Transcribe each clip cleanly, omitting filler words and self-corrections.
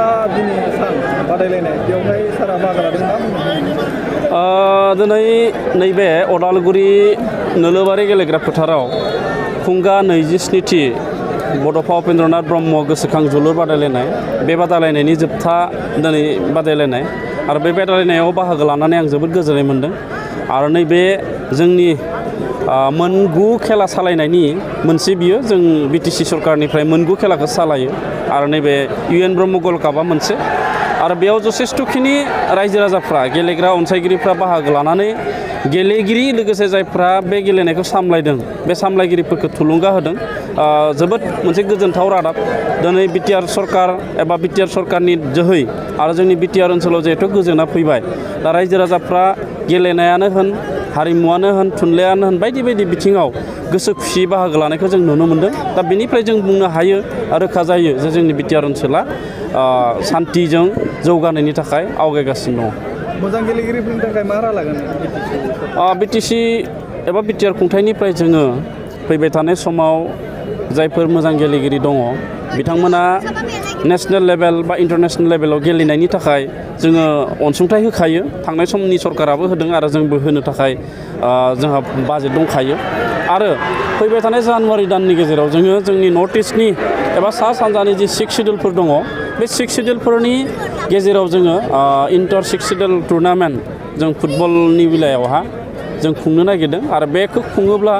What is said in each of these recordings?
अदाला दिनै सान बादायलायनाय बेवहाय सारा बाहागो लादों मा बुंनो दिनै नैबे अदालगुरि नोलोबारि गेलेग्रा फोथाराव खुंगा 27थि बड'फा उपेन्द्रनाथ ब्रह्म गोसोखां जोलुर बादायलायनाय बे बादायलायनायनि जोबथा दिनै बादायलायनाय आरो बे बादायलायनायाव बाहागो लानानै आं जोबोद गोजोननाय मोन्दों आरो नैबे जोंनि मोनगु खेला सालायनायनि मोनसे बियो जों बिटिसि सरकारनिफ्राय मोनगु खेलाखौ सालायो आरो नैबे UN ब्रह्म गल कापआ मोनसे आरो बेयाव जथेस्थ'खिनि रायजो राजाफ्रा गेलेग्रा अनसायगिरिफ्रा बाहागो लानानै गेलेगिरि लोगोसे जायफ्रा बे गेलेनायखौ सामलायदों बे सामलायगिरिफोरखौ थुलुंगा होदों जोबोद मोनसे गोजोनथाव रादाब दिनै बिटिआर सरकार एबा बिटिआर सरकारनि जोहै आरो जोंनि बिटिआर ओनसोलाव जिहेथु गोजोना फैबाय दा रायजो राजाफ्रा गेलेनायानो होन हारिमुआनो होन थुनलाइयानो होन बायदि बायदि बिथिङाव गोसो खुसियै बाहागो लानायखौ जों नुनो मोन्दों दा बेनिफ्राय जों बुंनो हायो रोखा जायो जे जोंनि बिटिआर ओनसोला सान्थिजों जौगानायनि थाखाय आवगायगासिनो दङ मोजां गेलेगिरिफोरनि थाखाय मा राहा लागोन बिटिसि एबा बिटिआर खुंथायनिफ्राय जोङो फैबाय थानाय समाव जायफोर मोजां गेलेगिरि दङ बिथांमोना नेशनेल लेभेल बा इन्टारनेशनेल लेभेलाव गेलेनायनि थाखाय जोङो अनसुंथाइ होखायो थांनाय समनि सरकाराबो होदों आरो जोंबो होनो थाखाय जोंहा बाजेट दंखायो आरो फैबाय थानाय जानुवारि दाननि गेजेराव जोङो जोंनि नर्थ इस्टनि एबा सा सानजानि जि 6 सिडुलफोर दङ बे 6 सिडुलफोरनि गेजेराव जोङो इन्टार 6 सिडुल टुर्नामेन्ट जों फुटबलनि बेलायावहा जों खुंनो नागिरदों आरो बेखौ खुङोब्ला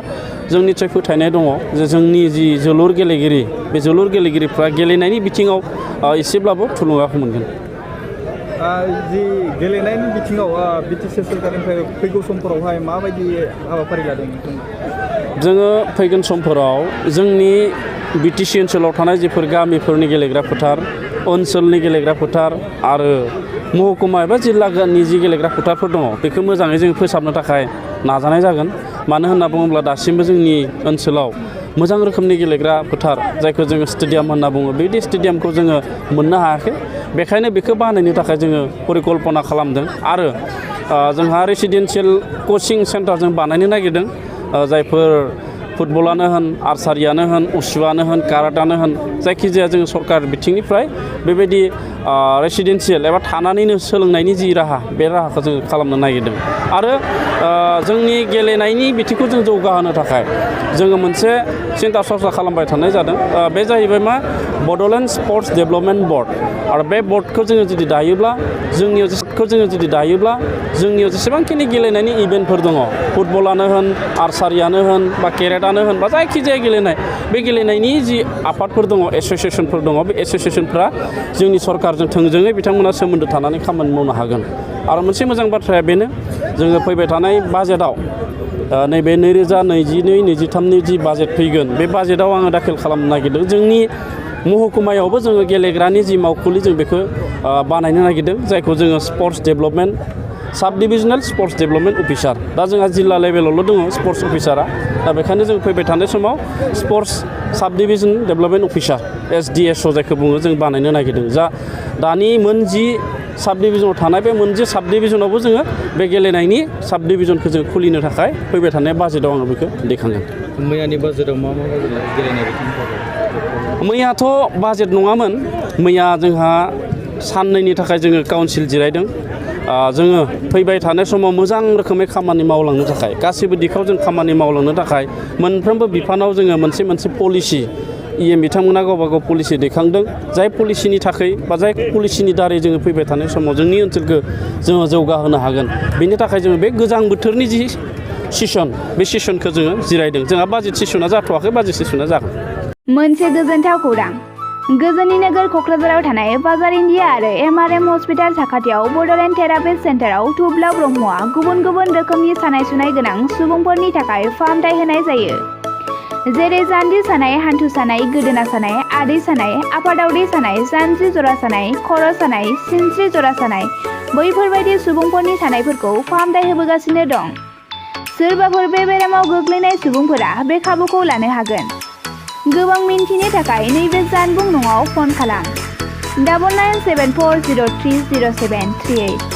जों निस्सय फोथायनाय दङ जे जोंनि जि जोलुर गेलेगिरि बे जोलुर गेलेगिरिफ्रा गेलेनायनि बिथिङाव एसेब्लाबो थुलुंगाखौ मोनगोन जि गेलेनायनि बिथिङाव बिटिसि सरकारनिफ्राय फैगौ समफोरावहाय माबायदि हाबाफारि लादों जोङो फैगोन समफोराव जोंनि बिटिसि ओनसोलाव थानाय जिफोर गामिफोरनि गेलेग्रा फोथार ओनसोलनि गेलेग्रा फोथार आरो महकुमा एबा जिल्लानि जि गेलेग्रा फोथारफोर दङ बेखौ मोजाङै जों फोसाबनो थाखाय नाजानाय जागोन मानो होनना बुङोब्ला दासिमबो जोंनि ओनसोलाव मोजां रोखोमनि गेलेग्रा फोथार जायखौ जोङो स्टेडियाम होनना बुङो बेबायदि स्टेडियामखौ जोङो मोननो हायाखै बेखायनो बेखौ बानायनो थाखाय जोङो परिकल्पना खालामदों आरो जोंहा रेसिडेन्सियेल कचिं सेन्टार जों बानायनो नागिरदों जायफोर फुटबलानो होन आर्सारियानो होन उसुआनो होन काराटानो होन जायखिजाया जोङो सरकार बिथिंनिफ्राय बेबायदि रेसिडेन्सियेल एबा थानानैनो सोलोंनायनि जि राहा बे राहाखौ जोङो खालामनो नागिरदों आरो जोंनि गेलेनायनि बिथिंखौ जों जौगाहोनो थाखाय जोङो मोनसे सिन्था सरसा खालामबाय थानाय जादों बे जाहैबाय मा बड'लेण्ड स्पर्ट्स डेभेलपमेन्ट बर्ड आरो बे बर्डखौ जोङो जुदि दायोब्ला जोंनियाव जेसेबांखिनि गेलेनायनि इभेन्टफोर दङ फुटबलानो होन आर्सारियानो होन बा केरेटानो होन बा जायखिजाया गेलेनाय बे गेलेनायनि जि आफादफोर दङ एस'सियेसनफोर दङ बे एस'सियेसनफ्रा जोंनि सरकारजों थोंजोङै बिथांमोना सोमोन्दो थानानै खामानि मावनो हागोन आरो मोनसे मोजां बाथ्राया बेनो जोङो फैबाय थानाय बाजेटआव नैबे 2022-23नि जि बाजेट फैगोन बे बाजेटआव आङो दाखिल खालामनो नागिरदों जोंनि महकुमायावबो जोङो गेलेग्रानि जि मावखुलि जों बेखौ बानायनो नागिरदों जायखौ जोङो स्पर्ट्स डेभेलपमेन्ट साब डिभिजनेल स्पर्ट्स डेभेलपमेन्ट अफिसार दा जोंहा जिल्ला लेभेलावल' दङ स्पर्ट्स अफिसारा दा बेखायनो जों फैबाय थानाय समाव स्पर्ट्स साब डिभिजन डेभेलपमेन्ट अफिसार SDSO जायखौ बुङो जों बानायनो नागिरदों दानि मोन 10 साब डिभिजनाव थानाय बे मोनसे साब डिभिजनावबो जोङो बे गेलेनायनि साब डिभिजनखौ जों खुलिनो थाखाय फैबाय थानाय बाजेटआव आङो बेखौ दैखांगोन मैयानि बाजेटआव मा गेलेनाय मैयाथ' बाजेट नङामोन मैया जोंहा साननैनि थाखाय जोङो काउन्सिल जिरायदों जोङो फैबाय थानाय समाव मोजां रोखोमै खामानि मावलांनो थाखाय गासैबो दिखाव जों खामानि मावलांनो थाखाय मोनफ्रोमबो बिफानाव जोङो मोनसे पलिसि बिथांमोना गावबा गाव पलिसि दैखांदों जाय पलिसिनि थाखाय बा जाय पलिसिनि दारै जोङो फैबाय थानाय समाव जोंनि ओनसोलखौ जोङो जौगाहोनो हागोन बेनि थाखाय जोङो बे गोजां बोथोरनि जि सेसन बे सेसनखौ जोङो जिरायदों जोंहा बाजेट सेसना जाथ'वाखै बाजेट सेसना जागोन मोनसे गोजोनथाव खौरां गोजोननि नोगोर क'क्राझाराव थानाय बाजार इन्डिया आरो MRM हस्पिटाल साखाथियाव बड'लेण्ड थेरापि सेन्टाराव थुब्ला ब्रह्मआ गुबुन गुबुन रोखोमनि सानाय सुनाय गोनां सुबुंफोरनि थाखाय फाहामथाय होनाय जायो जेरै जान्जि सानाय हान्थु सानाय गोदोना सानाय आदै सानाय आफादावदै सानाय जानजि जरा सानाय खर' सानाय सिनस्रि जरा सानाय बैफोरबायदि सुबुंफोरनि सानायफोरखौ फाहामथाय होबोगासिनो दं सोरबाफोर बे बेरामाव गोग्लैनाय सुबुंफोरा बे खाबुखौ लानो हागोन गोबां मिन्थिनो थाखाय नैबे जानबुं नङाव फन खालाम 9974030738